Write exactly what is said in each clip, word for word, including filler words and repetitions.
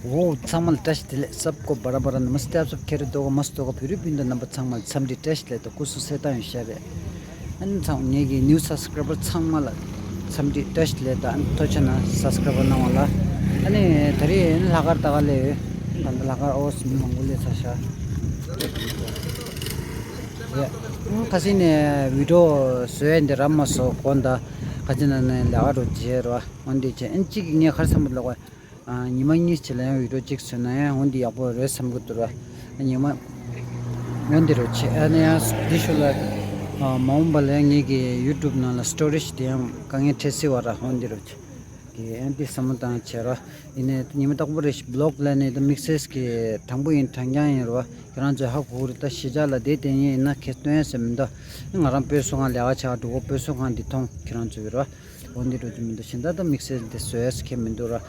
འོ་ཚང་མ་ལ་བཀྲ་ཤིས་བདེ་ལེགས། सबको बड़ा बड़ा नमस्ते, आप सब खैरियत होगा, मस्त होगा। भूरी पिंड नंबर ཚང་མ་འཚམས་འདྲི་བཀྲ་ཤིས་བདེ་ལེགས། སྐུ་གཟུགས་གསལ་ཐང་ཡོད་ཤག་རེད། ཨ་ནི་ཚང་ངེད་ཀྱི་new subscriber ཚང་མ་ལ་འཚམས་འདྲི་བཀྲ་ཤིས་བདེ་ལེགས་དང་། ཨ་ནི་ཐུགས་རྗེ་གནང་subscriber གནང་བ་ལ། ཨ་ནི་ད་རེས་ཨ་ནི་ལྷག་དཀར་ད་ག་ལས་ཡོད། ད་ལྟ་ལྷག་དཀར་ཨོ་སི་མི་མང་པོ་སླེབས་ཚར་ཤག་ཡ། ཁ་སང་ནས་video བཟོ་ཡ་འདི་རག་མ་སོང་། དགོངས་དག། ཁ་ཅིག་ན་ནས་ལས་ཀ་རུ་བྱེད་རོགས། འོན་ཏེ་བྱས་ཨ་ནི་གཅིག་གིས་ངས་ག་རེ་བསམ་པ་ལབ་དགོས། ཨ། ཉི་མ་གཉིས་ཅིག་ལ་ཡང་video གཅིག་བཟོས་ན་ཡང་འོ་འདི་ཡག་པོ་རེད་བསམ་གྱི་འདུག་ར། ཉི་མ་འོ་འདི་རུ་བྱེད། ཨ་ནི་ཡང་འདི་ཤུལ་ལ་ཨ་མ་འོངས་པ་ལ་ཡང་ངེད་ཀྱི་YouTube ནང་ལ་storage དེ་ཡང་དཀའ་ངལ་འཕྲད་སྲིད་པ་ར། འོ་འདི་རུ་བྱེད། ཨ་འདི་བསམ་བློ་བཏང་བྱས་ར། ཡིན་ནའི་ཉི་མ་རྟག་པར་རེ་ཞིག་vlog ལ་ནི་དམིགས་བསལ་གྱི་དྲང་པོ་ཡིན། དྲང་རྐྱང་ཡིན་ར། ཁྱེད་རང་ཚོས་ཧ་གོ་གི་རེད། ད་གཞིས་ཆགས་ལ་བསྡད་བསྡད་ཡིན་ན་ཁེ་སྟོན་ཟེར་མི་འདུག་ང་རང་སྤོ་སོ་ཁང་ལས་ཀ་བྱ་འགྲོ་གི། སྤོ་སོ་ཁང་འདི་མཐོང་ཁྱེད་རང་ཚོས་ར། འོ་འདི་འགྲོ་རྒྱུ་མི་འདུག་གཞན་དག་ད་དམིགས་བསལ་འདི་བཟོས་ཁེ་མི་འདུག་ར།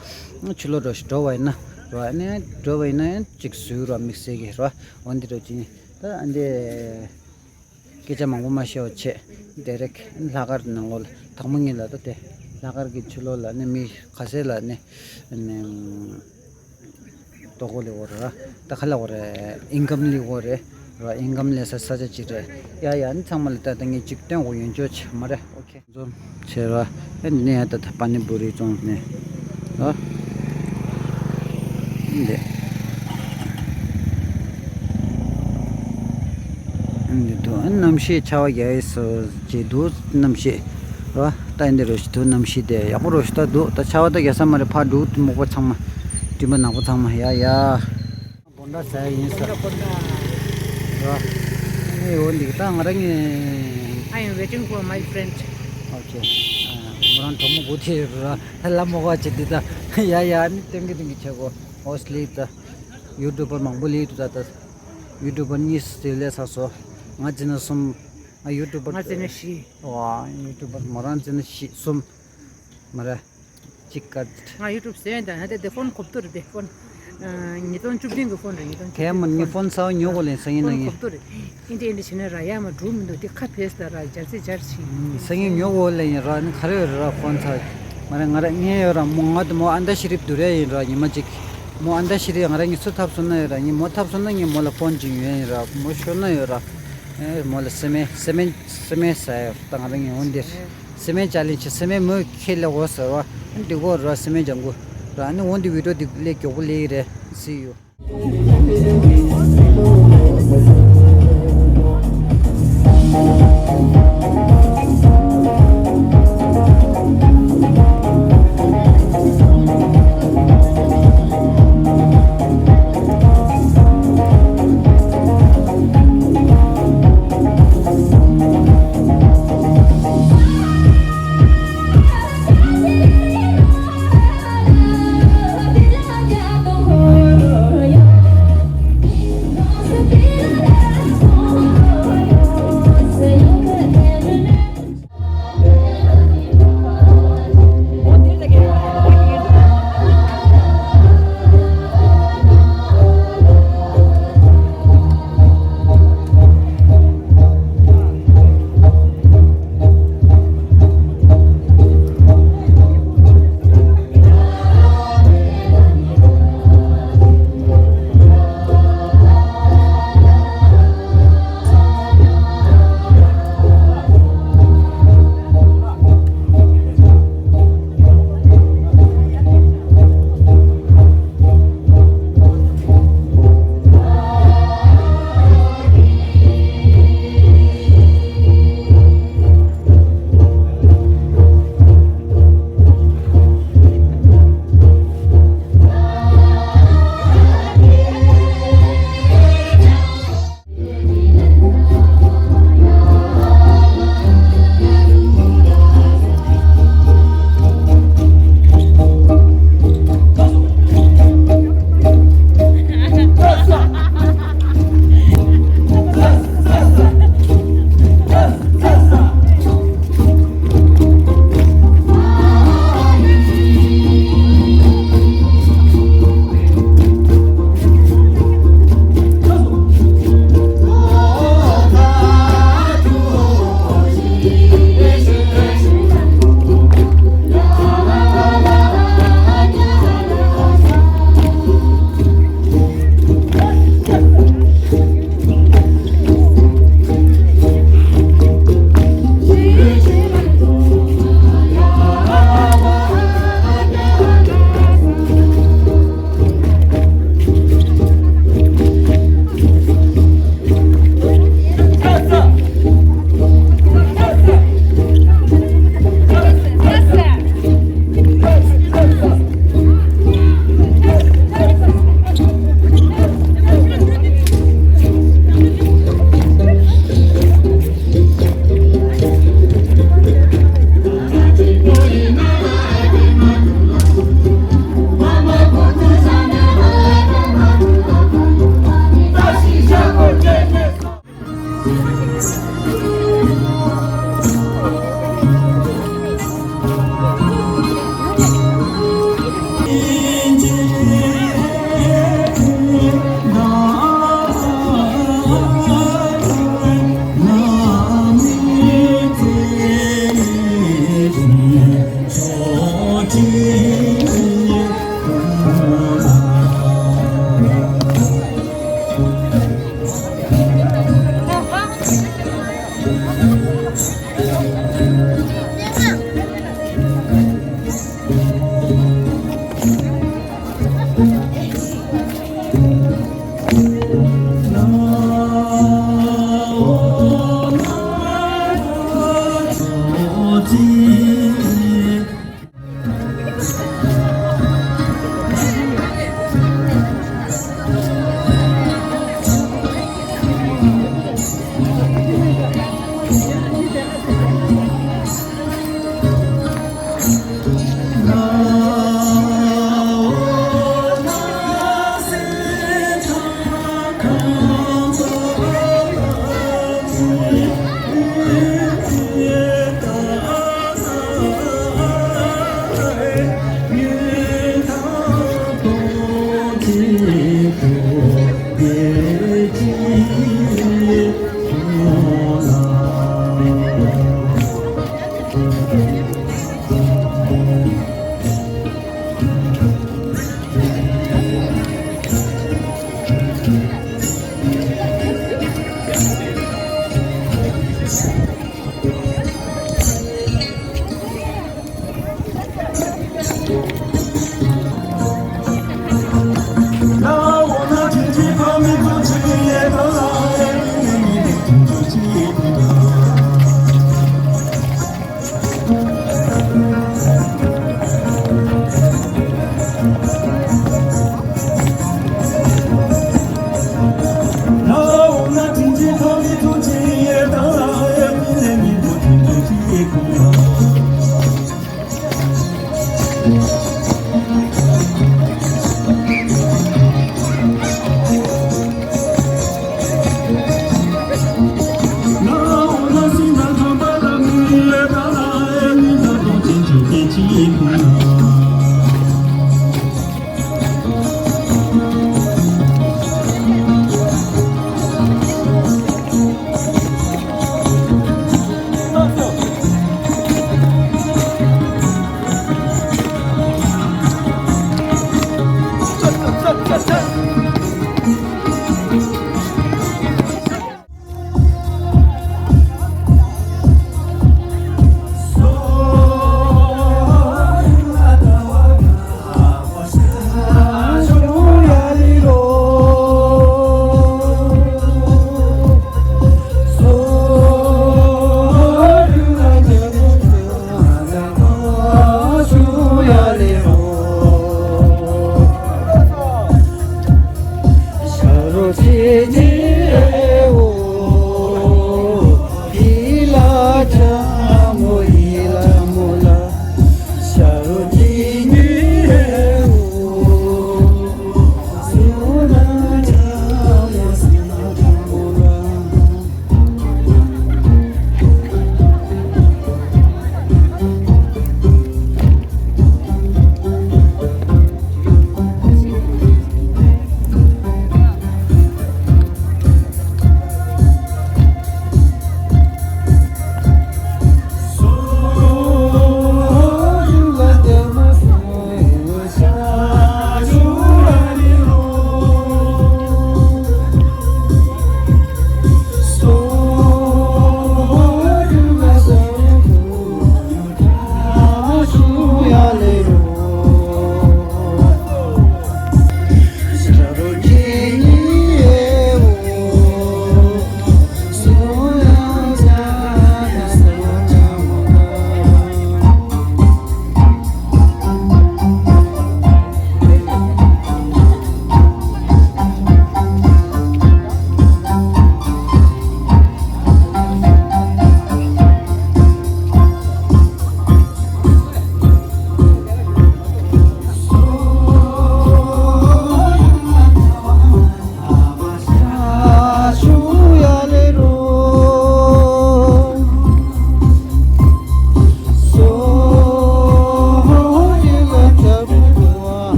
ཕྱི་ལོགས་འགྲོ་ཞིག་འགྲོ་བ་ཡིན་ན་ར། ཨ་ནི་འགྲོ་བ་ཡིན་ན་ཡང་གཅིག་བཟོས་ར། དམིགས་བསལ་གྱི་ར། འོ་འདི་འགྲོ་རྒྱུ་ཡིན། ད་ཨ་འདི་སྐད་ཆ་མང་པོ་མ་བཤད་པ་བྱས། direct ལྷག་དཀར་ནང་ལོགས་ལ་དང་པོ་ཉིད་ལ་ད་དེ་ལྷག་དཀར་གྱི་ཕྱི་ལོགས་ལ་ནི་མི་ག་ཚད་ལ་ནི་ནི་ལྟོ་གོས་ལེན་དགོས་རེད་ར། ད་ག་ལེན་དགོས་རེད། ཨིན་ཀམ་ལེན་དགོས་རེད་ར། ཨིན་ཀམ་ལེན་ས་ས་ཆ་ཅིག་རེད། ཡ་ཡ། ཨ་ནི་ཚང་མ་ལ་ད་ལྟ་ངས་ཅིག་སྟོན་དགོས་ཡོད་འཇོག་ཆེ་མ་རེད། ཨོ་ཁེ། འཛོམས་བྱས་ར། ཨ་ནི་ཡ་ད་ད་པ་ནི་བུ་རི་བཙོང་ནས་ར། འདི་འདི་འདུག་ཨ་ནི་གནམ་གཤིས་ཆར་པ་རྒྱག་ཡས་སོ་ཅིག་འདུག་གནམ་གཤིས་ར། ད་འདི་རོ་ཞིག་འདུག་གནམ་གཤིས་དེ་ཡག་པོ་རོ་ཞིག་ད་འདུག་ད་ཆར་པ་ད་རྒྱག་ས་མ་རེད། ཕར་འདུག་མོག་པ་ཚང་མ། སྤྲིན་པ་ནག་པོ་ཚང་མ། ཡ་ཡ། སྦོན་ཌ་ཟ་ཡ་ཡིན་ས། སྦོན་ཌ་སྦོན་ཌ། ར། ཨེ་འོ་འདི་ད་ང་རང་ངི། I am waiting for my friend. Okay. ཨ། མོ་རང་གྲོགས་མོ་གོ་ཐེ་ར། ལ་མོ་ག་ཅི་འདི་ད། ཡ་ཡ། ཨ་ནི་ཏེང་གི་ཏེང་གི་ཆེ་གོ། ཨོ་སི་ལི་ད། ཡུ་ཊུབ་པར་མང་པོ་ལི་ཏུ་ད་ད། ཡུ་ཊུབ་པར་གཉིས་སི་ལས་ས་སོ། ང་ཅི་ན་གསུམ། ང་ཡུ་ཊུབ་པར། ང་ཅི་ན་བཞི། ཝ། ཡུ་ཊུབ་པར་མོ་རང་ཅི་ན་བཞི་གསུམ། མ་ར། གཅིག་ཀ་ང་ཡུ་ཊུབ་བཟོས་ཡིན་ད། ང་དེ་དེ་ཕོན་གོབ་ཏོ་རེད། དེ་ཕོན་ཉིས་སྟོང་བཅུ་བདུན་གི་ཕོན་རེད། ཉིས་སྟོང་བཅུ་བདུན། ཁྱེད་མ་ནི་ཕོན་གསར་པ་ཉོ་དགོས་ལེན་སང་ཉིན་ཕོན་གནང་ཡིན། གོབ་ཏོ་རེད། ཨིན་དྲི་ཨིན་དྲི་བྱས་ན་ར་ཡ་མ་འགྲུབ་མི་འདུག་དེ་ཁ་ཕེས་ད་ར་འཇར་ཚེ་འཇར་ཕྱིན། སང་ཉིན་ཉོ་དགོས་ལེན་ཡིན་ར། ནི་ག་རེ་ཡོད་ར་ཕོན་ཚ། མ་རེད། ང་ར་ངས་ཡོད་ར། མོ་ང་དུ་མོ་ཨན་ད་ཤི་རིབ་དུ་རེ་ཡིན་ར། ཉི་མ་གཅིག་མོ་ཨན་ད་ཤི་རིབ་ང་ར་ངས་སུ་ཐབས་སོང་ན་ཡོད་ར། ངས་མོ་ཐབས་སོང་ན་ངས་མོ་ལ་ཕོན་ཅིག་ཉོ་ཡིན་ར། མོ་ཤོར་ན་ཡོད་ར། ཨེ་མོ་ལ་སེ་མེ་སེ་མེ་སེ་མེ་ཟ་ཡོད་ད། ང་ར་ངས་འོན་ཏེ། སེ་མེ་ཅ་ལེན་ཆེ། སེ་མེ་མོས་ཁྱེད་ལས་འོ་ཟེར་བ། འདི་གོ་ར་སེ་མེ་ལྗང་གུ་ར། ཨ་ནི་འོ་འདི་བི་ཌིའོ་འདི་ལས་མགྱོགས་པོ་ལས་ཀྱི་རེད། See you.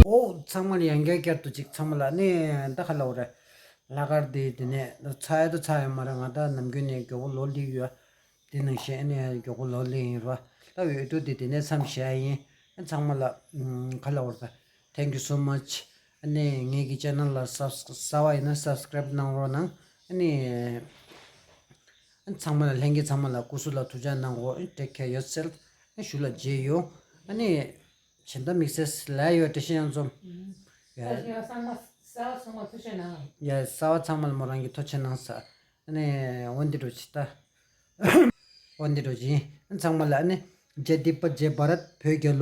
ཨོ། ཚང་མ་ལ་ཡང་བསྐྱར་བསྐྱར་དུ་ཅིག་ཚང་མ་ལ་ནི་ད་ག་ལབ་དགོས་རེད། ལྷག་དཀར་དེ་དེ་ནས་ཚར་ཡ་དུ་ཚར་ཡོད་མ་རེད། ང་ད་ནམ་རྒྱུན་ནས་མགྱོགས་པོ་ལོ་ལེགས་ཡོད། དེ་ནང་བཞིན་ཨ་ནི་མགྱོགས་པོ་ལོ་ལེགས་ཡིན་རོ། ད་འོས་བསྡུ་དེ་དེ་ནས་མཚམས་བཞག་ཡིན། ཨ་ཚང་མ་ལ་ཨམ་ག་ལབ་དགོས་རེད། Thank you so much། ཨ་ནི་ངེད་ཀྱི་ཆེ་ནལ་ལ་སབ་གསར་པ་ཡིན་ན་སབ་སི་ཀ་རེབ་གནང་རོགས་གནང་། ཨ་ནི་ཨ་ཚང་མ་ལ་ལྷན་རྒྱས་ཚང་མ་ལ་སྐུ་གཟུགས་ལ་ཐུགས་ཅག་གནང་གོ། Take care yourself། ཨ་ཞུ་ལ་མཇལ་ཡོང་། ཨ་ནི་གཞན་དག་དམིགས་བསལ་ལ་ཡོད་བཀྲ་ཤིས་གཡང་འཛོམས། ཡ། ས་ཞིང་བ་ཚང་མ་གསར་བ་ཚང་མ་ཐུགས་རྗེ་གནང་། ཡ། གསར་བ་ཚང་མ་ལ་མོ་རང་གིས་ཐུགས་རྗེ་གནང་ས། ཨ་ནི་འོན་ཏེ་འགྲོ་ཅི་ལྟ། འོན་ཏེ་འགྲོ་ཅི་ཡིན། ཚང་མ་ལ་ཨ་ནི་ཇེ་དིབ་པ་ཇེ་བྷ་རད། བོད་རྒྱལ་ལོ།